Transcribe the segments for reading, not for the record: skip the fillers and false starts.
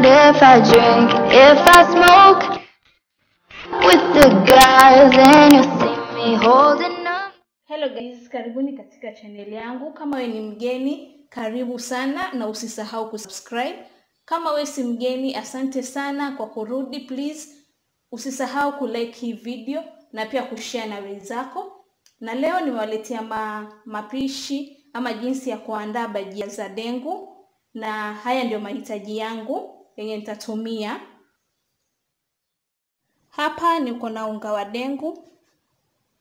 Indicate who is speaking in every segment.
Speaker 1: Mind if I drink, if I smoke with the guys, and you'll see me holding up.
Speaker 2: Hello guys, karibuni katika channel yangu. Kama we ni mgeni, karibu sana na usisahau kusubscribe. Kama we si mgeni, asante sana kwa kurudi. Please usisahau kulike hii video na pia kushare na wenzako. Na leo nimewaletea mapishi ama jinsi ya kuandaa bajia za dengu, na haya ndio mahitaji yangu yenye nitatumia. Hapa niko na unga wa dengu,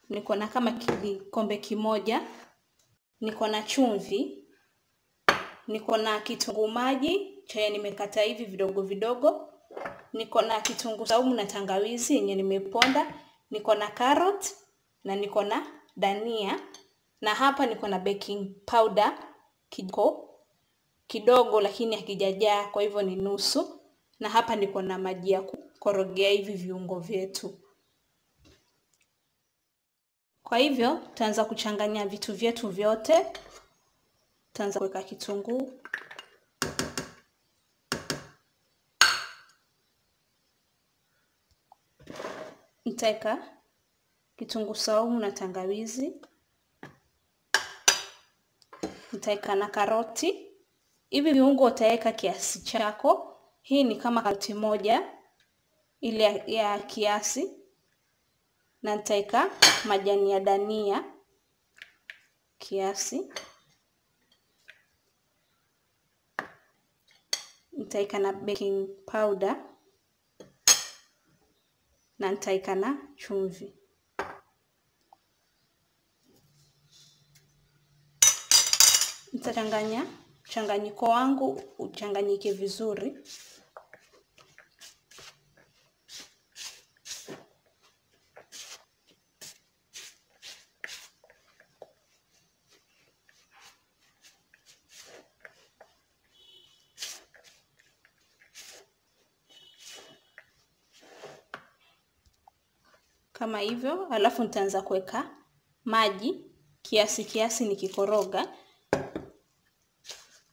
Speaker 2: niko na kama kikombe kimoja, niko na chumvi, niko na kitunguu maji chenye nimekata hivi vidogo vidogo, niko na kitunguu saumu na tangawizi yenye nimeponda, niko na carrot na niko na dania, na hapa niko na baking powder kijiko kidogo lakini hakijajaa, kwa hivyo ni nusu, na hapa niko na maji ya kukorogea hivi viungo vyetu. Kwa hivyo tutaanza kuchanganya vitu vyetu vyote. Tutaanza kuweka kitunguu, nitaweka kitunguu saumu na tangawizi, nitaweka na karoti. Hivi viungo utaweka kiasi chako. Hii ni kama karoti moja ile ya kiasi, na nitaweka majani ya dania kiasi, nitaweka na baking powder na nitaweka na chumvi. Nitachanganya mchanganyiko wangu uchanganyike vizuri. Kama hivyo, alafu nitaanza kuweka maji kiasi kiasi nikikoroga.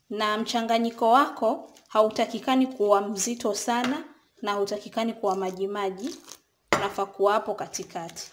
Speaker 2: Na mchanganyiko wako hautakikani kuwa mzito sana na hautakikani kuwa maji maji, unafaa kuwa hapo katikati.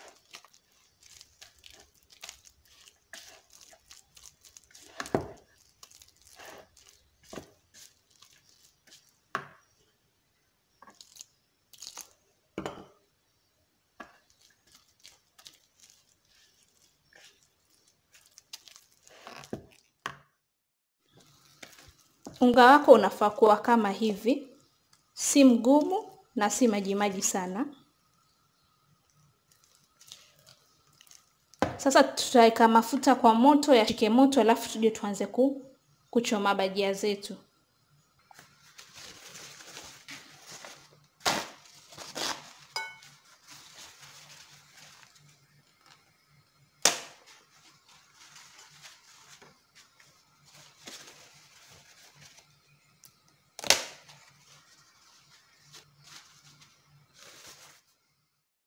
Speaker 2: Unga wako unafaa kuwa kama hivi, si mgumu na si majimaji sana. Sasa tutaweka mafuta kwa moto yashike moto, alafu tuje tuanze kuchoma bajia zetu.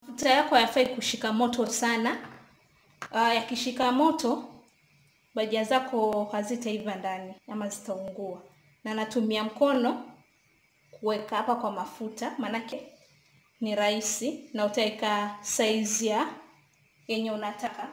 Speaker 2: Mafuta yako hayafai kushika moto sana. Yakishika moto bajia zako hazitaiva ndani ama zitaungua. Na natumia mkono kuweka hapa kwa mafuta, manake ni rahisi, na utaweka size ya yenye unataka.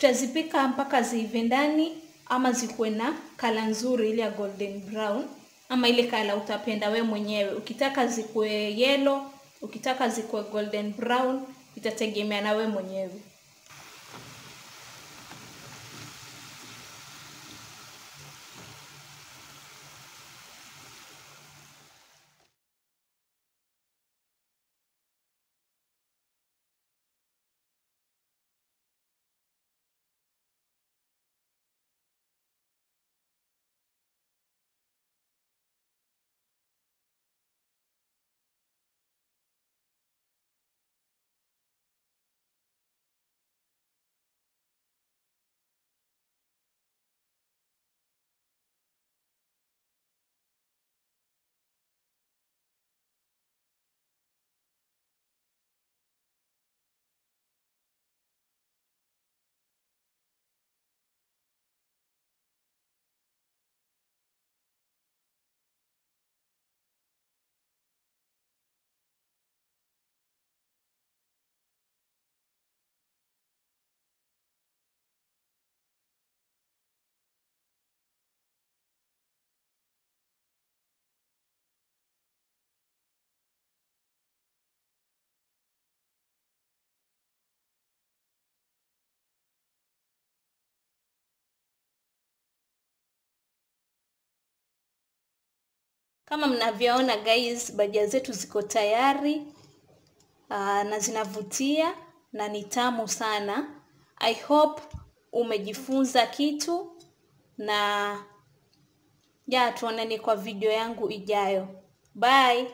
Speaker 2: Tutazipika mpaka ziive ndani ama zikuwe na kala nzuri ile ya golden brown, ama ile kala utapenda we mwenyewe. Ukitaka zikuwe yellow, ukitaka zikuwe golden brown, itategemea na we mwenyewe. Kama mnavyoona guys, bajia zetu ziko tayari na zinavutia na ni tamu sana. I hope umejifunza kitu, na ya tuonane kwa video yangu ijayo. Bye.